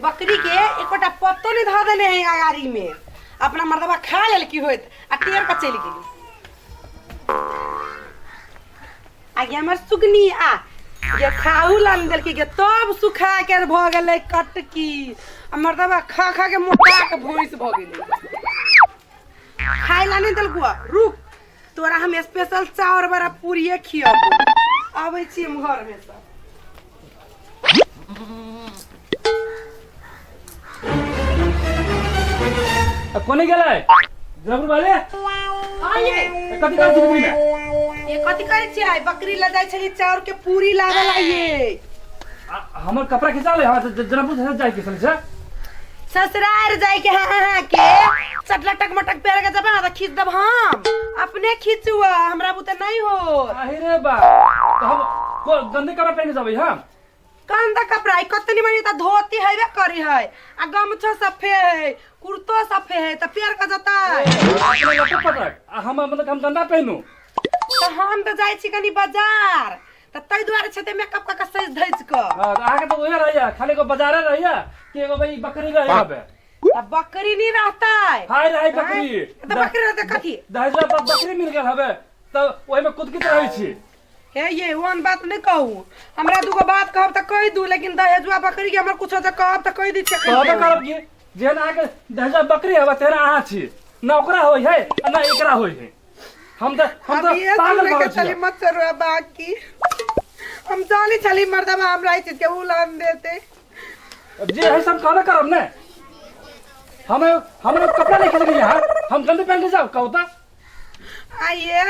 बकरी के एकोटा पत्तो नहीं धऽ देने है अगाड़ी में अपना मर्दबा खा लेलकी होइत आ टेर के चलि गेली आगे हमर सुगनी आ जे खाहू ला देलकी के तब सुखा के भऽ गेलै कटकी आ मर्दबा खा खा के मोटा के भैंस भऽ गेलै खाय ला नहीं देलको रुक तोरा हम स्पेशल चाउर बड़ा पूरिये खियबो आबै छी हम घर में से कोने गेलै जबरू वाले आइए कथी करै छी बकरी में ये कथी करै छियै बकरी लऽ जाइ छली चाउर के पूरी लाबे ला ये हमर कपड़ा खिंचा ले हां जनकपुर से जाय के छलै से ससुरार जाय के हाँ हाँ के चटला टक मटक पेर के जबे ना त खींच देब हम अपने खींचुआ हमरा बुते नहीं हो आहे रे बा तो हम को गंदे कपड़ा पहन के जाबै हम गंदा कपड़ा ई कतनी मनी त धोती हेबे करी है आ गमछो सफे है कुर्तो सफे है त पेर के जतै अपने लटक पटक आ हम मतलब हम गंदा पहनू त हम त जाइ छी कनी बाजार त ताहि दुआरे छै ते मेकअप कऽ के सजि धजि कऽ हाँ, तऽ अहाँके तऽ उहे रहैया खाली एगो बाजारे रहैया कि एगो भाई बकरी रहैया बे आ बकरी नहीं रहतै हाय रहै बकरी तऽ बकरी रहतै कथी दहेजवा पर बकरी मिल गेल हबे तऽ ओहिमे कुदकित रहै छी हे ये ओहन बात नहीं कहू हमरा दूगो बात कहब तऽ कहि दू लेकिन दहेजुआ बकरी के हमर कुछो जे कहब तऽ कहि दै छियै कहबे करब कि जेहन अहाँके दहेजवा बकरी हबे तेहन अहाँ छी न ओकरा होइ है आ न एकरा होइ है हम तऽ हम अब तऽ ये पागल सुने भऽ के गेल चली छी मत चरुआ बाकी हम जानी छली मर्दबा हमरा ई चीज के उलान देते अब जे है सब कहबे करब ने हम हमरा कपड़ा नहीं खरीद यहाँ हम गंदे पहन के जाओ कहू तऽ आइए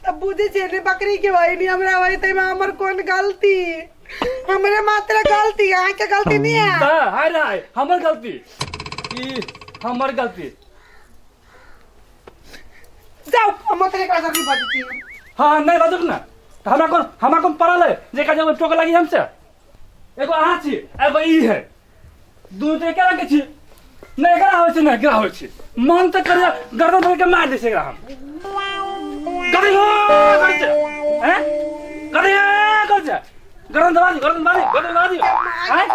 तब बुझे छे ने बकरी के भाई नहीं हमरा भाई ते में हमर कोन गलती हमरे मात्र गलती अहाँ के गलती नहीं है तऽ हाय रे हाय हमर गलती ई हमर गलती जाउ हम ओतरे का सब्जी बजै छी हाँ नहीं बाजू ना तऽ हमरा कोन पड़ल है जे काज टोक लागी हमसे एगो अहाँ छी एगो ई है दुनू तऽ एके रंग के छी नहि एकरा होइ छै नहि एकरा होइ छै मन तऽ करे गर्दन धरि के मारि दै छै एकरा हम कथी हो करै छै हैं कथी करै छै गर्दन दबा दी गर्दन दबा दी गर्दन दबा दी हैं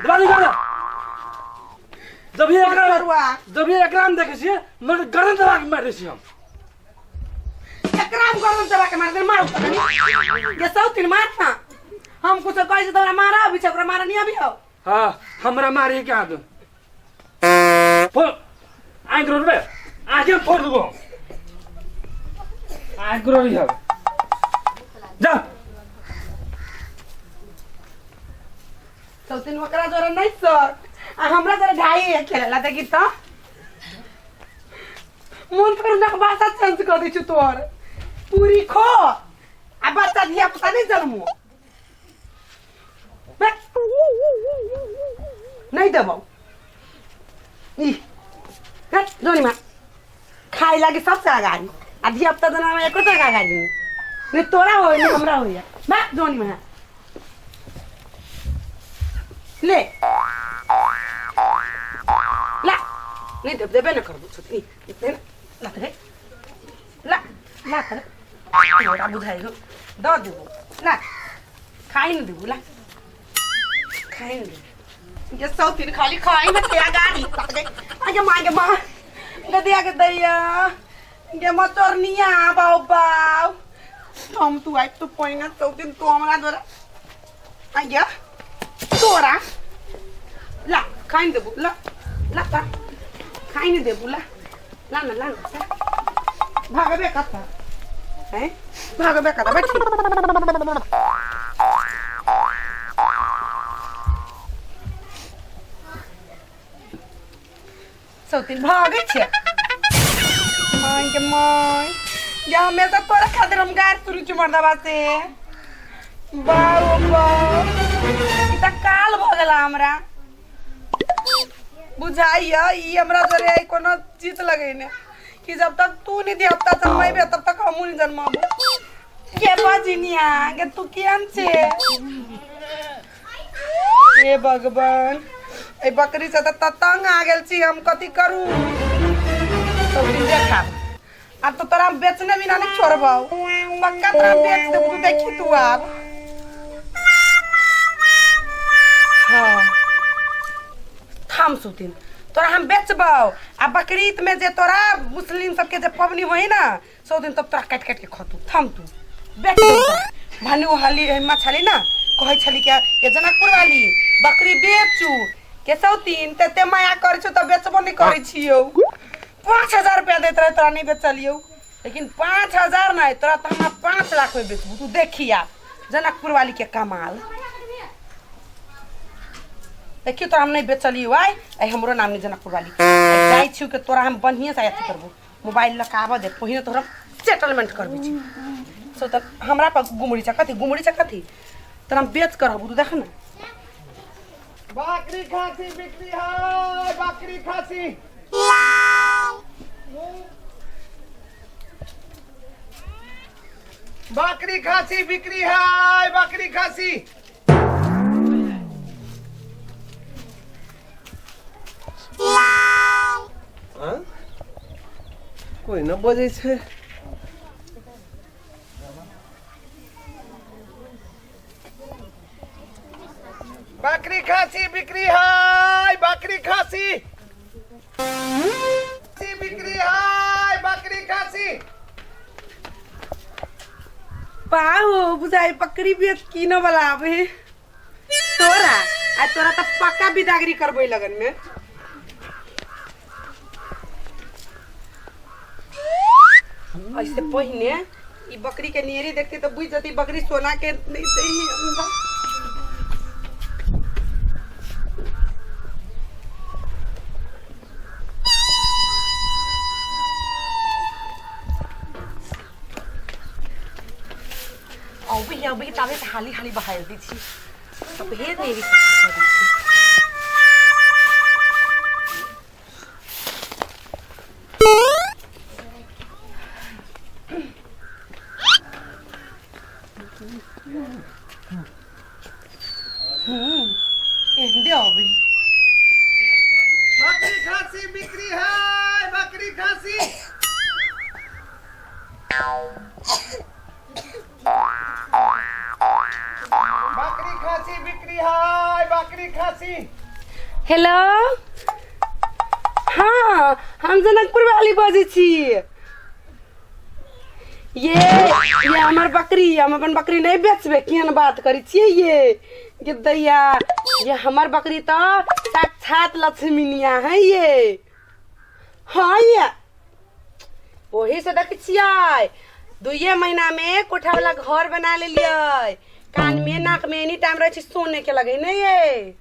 दबा दी गर्दन जब ये एकरा मरुआ। जब ये एकरा हम देखै छियै मगर गर्दन दबा के मारि दै छियै हम एकरा हम गर्दन दबा के मार दे मारू पता नहीं ये सब तीन मार ना हम कुछ कहै छै तोरा मारा अभी छै ओकरा मारा नहीं अभी हो हाँ हमरा मारे के हाथ फोड़ आँख रोडबे आँखें फोड़ देबो आँख रोडी हब जा सब दिन ओकरा जोरे नहीं सर आ हमरा जोरे ढाई है खेलेला देखी तो मन पर ना भाषा चेंज कर दै छु तोर पूरी खो आ बच्चा धिया पुता नहीं जन्मो बे। नहीं देबौ ई हट जोनी मा खाइ लागी सबसे अगाडि आ धिया पुता जन्म एको टका अगाडि नहीं नहीं तोरा होय नहीं हमरा होय बा जोनी मा ले ला नहीं देब देबे न करबो छोटनी दे ना ला रे ला ला कर तोरा बुझाइ हो दऽ देबो ला खाइ न देबो ला खाइ न देबो ये सब दिन खाली खाइ न ते गाड़ी आगे माँ गे माँ गदिया के दैया गे मचोरनिया बाउ बाउ हम तू आइ तू पहिने सब दिन तू हमरा द्वारा आइया तोरा ला खाइ न देबो ला ला ता खाइ न देबो ला ला न ला न भागबे कता हैं भागबे कता बैठी सौतीन भागै छै माय के माय या हमेशा तोरा खातिर हम गार सुनै छी मर्दबा से बाओ बाओ ई तऽ काल भऽ गेला हमरा बुझाइया ई हमरा जोरे आई कोनो जीत लगैने कि जब तक तू नहीं धियापुता जन्मेबे तब तक हमहूँ नहीं जन्माबो के बजनिया गे तू केहन छे हे भगवान एहि बकरी से तऽ तंग आ गेल छी हम कथी करू सब दिन देखाब आब तऽ तोरा हम बेचने बिना नहि छोड़बौ पक्का तोरा हम बेच देबौ तू देखी तू आब हाँ। थम सुतिन तोरा हम बेचबौ आ बकरीद में जे तोरा मुस्लिम सबके जे पबनी होई ना सौ दिन तब तोरा काटि काटि के खतू थम तू बेच देबौ तोरा। भन्नु हली मछली ना कहै छली के ये जनकपुर वाली बकरी बेचू के सौतीन तेते माया करै छौ तऽ बेचबो नहि करै छियौ 5000 रुपया दैत रहे तोरा नहि बेचलियौ लेकिन 5000 नहि तोरा तऽ हमरा 5 लाख में बेचबू तू देखी आ जनकपुर वाली के कमाल देखियो तोरा हम नहि बेचलियौ आइ आइ हमरो नाम नहि जनकपुर वाली आइ जाइ छियौ के तोरा हम बढ़िएँ से अथी करबू मोबाइल लऽ कऽ आबऽ दे पहिने तोरा सेटलमेंट करबै छी सो तऽ हमरा पर गुमरी छै कथी गुमरी छै कथी तोरा हम बेच कर रहबू तू देख ने बकरी खांसी बिक्री है बकरी खांसी बकरी खांसी बिक्री है बकरी खांसी हाँ? कोई न बजै छै बकरी खांसी बिक्री है बकरी खांसी खांसी बिक्री है बकरी खांसी पाहो बुझाइ बकरी बेच किन वाला आबे तोरा आ तोरा तऽ पक्का बिदागरी करबै लगन में ऐसे पहिने ई बकरी के नियरी देखते तो बुझ जती बकरी सोना के नहीं दही हमरा। अबै अबै ताबे से हाली हाली बहायल दै छी तब हे नेरी कर दै छी एहन अबै बकरी खांसी बिक्री है बकरी खांसी बकरी खांसी बिक्री है बकरी खांसी हेलो हाँ हम जनकपुर वाली बजै छी ये ये हमर बकरी हम अपन बकरी नहीं बेचबे केहन बात करै छियै ये ये दैया ये हमर बकरी तऽ साक्षात लक्ष्मीनिया है ये हाँ ये ओही से देखै छियै दुइये महीना में कोठा वाला घर बना लेलियै कान में नाक में एनी टाइम रहै छै सोने के लगे नहीं ये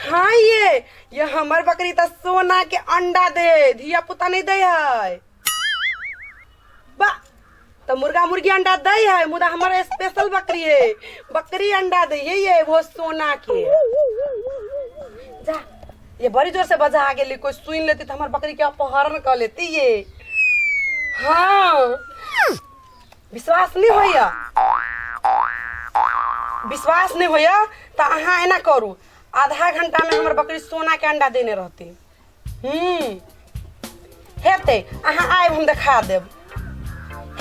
हाँ ये हमर बकरी तऽ सोना के अंडा दे धिया पुता नहीं दे है बा तऽ मुर्गा मुर्गी अंडा दै है मुदा हमर स्पेशल बकरी है बकरी अंडा दै है ये वो सोना के जा ये बड़ी जोर से बजा गेली कोई सुन लेती तो हमर बकरी के अपहरण कर लेती ये हाँ विश्वास नहीं होइया विश्वास नहीं होइया तऽ अहाँ एना करू आधा घंटा में हमर बकरी सोना के अंडा देने रहती हेतै अहाँ आयब हम देखा देब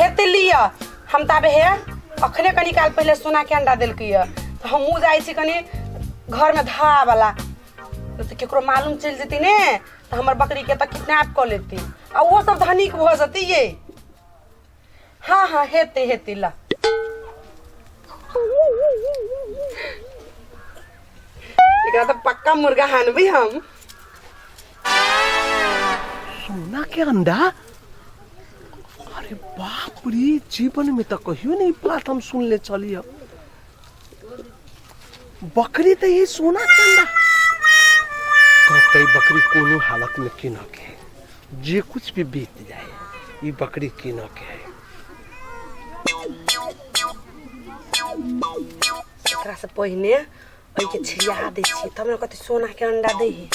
हेतै लिअ हम ताबे हे अखने कनी काल पहिले सोना के अंडा देलकै यऽ तऽ हमहूँ जाइ छी कनी घरमे धरावला तऽ केकरो मालूम चलि जेतै ने तऽ हमर बकरीके तऽ किडनैप कऽ लेतै आ ओहो सब धनिक भऽ जेतै ये हाँ हाँ हेतै हेतै ला एकरा तऽ पक्का मुर्गा हानबै हम सोना के अंडा अरे बाप रे जीवन में तो कहियो नहीं बात हम सुन ले चलिए बकरी तो ये सोना के अंडा तब तो ई बकरी कोनो हालत में किन के है जे कुछ भी बीत जाए ई बकरी किन के है एकरा से पहिने ओहिके छिड़िया दै छियै तब ने कथी सोना के अंडा दै है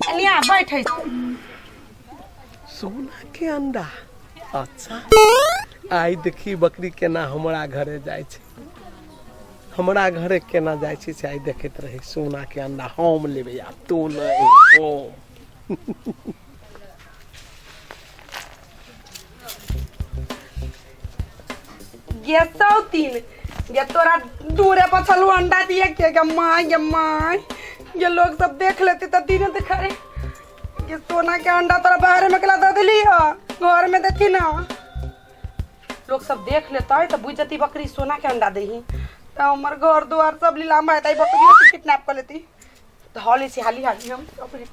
एनिया बैठै सोना के अंडा अच्छा आइ देखी बकरी केना हमरा घरे जाइ छै हमरा घरे केना जाइ छै से आइ देखैत रही सोना के अंडा हम लेबै आ तू नहि हम गे सौतीन गे तोरा दूरे पर छलू अंडा दिए के गे माय गे माय ये लोग सब देख लेते त दिन दिखाए ये सोना के अंडा तोरा बाहर में केला दे देली ह, घर में देती ना। लोग सब देख लेता है तो बुझ जाती बकरी सोना के अंडा देही, तो हमर घर द्वार सब लीलाम है, बकरियों के किडनैप कर लेती। तो हॉली से हाली हाली हम अपने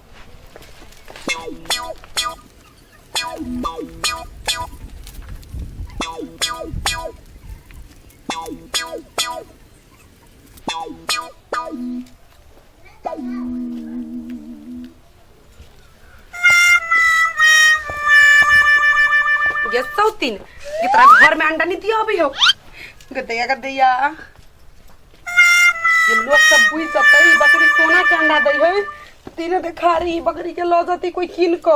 गे सौतीन कि तोरा घर में अंडा नहीं दिया अभी हो। गदैया गदैया ये लोग सब बुझ जतै ई बकरी सोना के अंडा दै है, तीनों देखा रही बकरी के लऽ जतै कोई कीन क।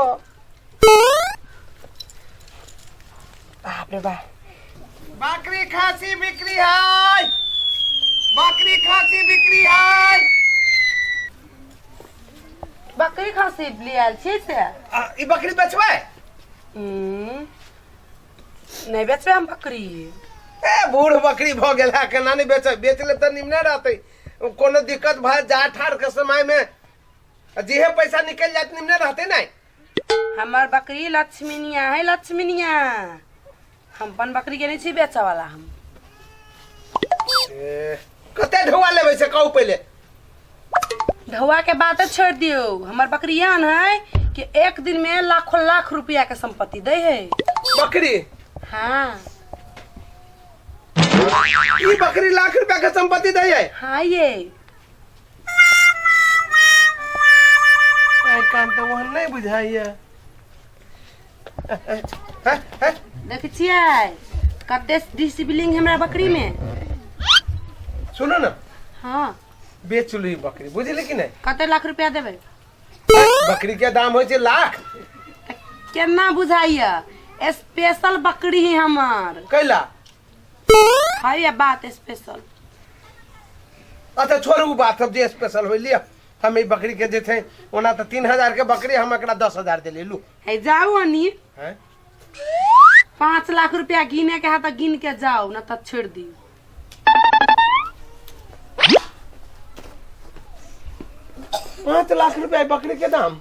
बाप रे बाप। बकरी खांसी बिक्री है, बकरी खांसी बिक्री है। बकरी खांसी ले आयल छियै से? ई बकरी बेचबै? नहीं बेचबै हम बकरी। ए बूढ़ बकरी भ गेल है, केना नहीं बेचबै? बेच ले तऽ निमने रहतै, कोनो दिक्कत भऽ जा ठार के समय में जेहे पैसा निकल जात निमने रहतै नहीं। हमर बकरी लक्ष्मीनिया है, लक्ष्मीनिया। हम अपन बकरी के नहीं छी बेचऽ वाला हम। कते ढौआ लेबै से कहू पहिले। ढौआ के बात छोड़ दियौ, हमर बकरी एहन है कि एक दिन में लाखों लाख रुपया के संपत्ति दै है। बकरी? हाँ। ई बकरी लाख रुपया के संपत्ति दै है? हाँ ये। आइ कान तऽ ओहन नहीं बुझाइया। देखै छियै कते डिसिप्लिन हमरा बकरी में। सुनो ना। हाँ। बेच लू बकरी, बुझली कि नहीं? कते लाख रुपया देबै? बकरी के दाम होइ छै लाख। केना बुझाइया, स्पेशल बकरी है हमर। कैला? है ये बात स्पेशल। अच्छा छोड़ू बात सब जे स्पेशल होइ, लिअ हम ई बकरी के जे छै ओना तऽ 3000 के बकरी हम एकरा 10,000 देली, लू। है जाऊ अनी। हैं? 5 लाख रुपया गिने के है तऽ गिन के जाओ, ना तऽ छोड़ दियौ। 5 लाख रुपया बकरी के दाम?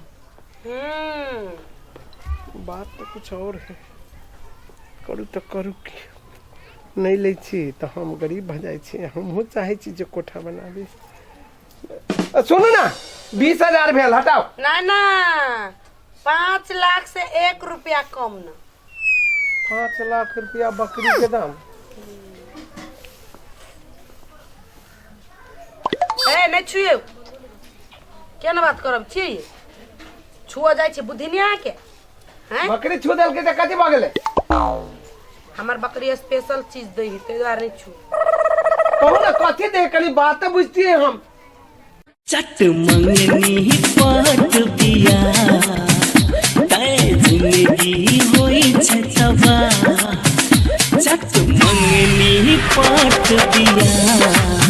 बात तो कुछ और है, करू तो करू की नहीं लै छी तऽ हम गरीब भऽ जाइ छी। हमहूँ चाहै छी जे कोठा बनाबी। सुनू ना, 20,000 भेल, हटाओ। ना ना, 5 लाख से 1 रुपया कम ना। 5 लाख रुपया बकरी के दाम? ए नहीं छुए, केना बात करब छी, छुआ जाइ छै बुद्धि नहीं अहाँके? हैं? बकरी छू देलकै तऽ कथी भऽ गेलै? हमर बकरी स्पेशल चीज दै है, ताहि दुआरे नहीं छू। कहू ना कथी दे, कनी बात तऽ बुझतियै हम। चट मंगनी पट पिया तै जिंदगी होई छै तबाह। चट मंगनी पट पिया।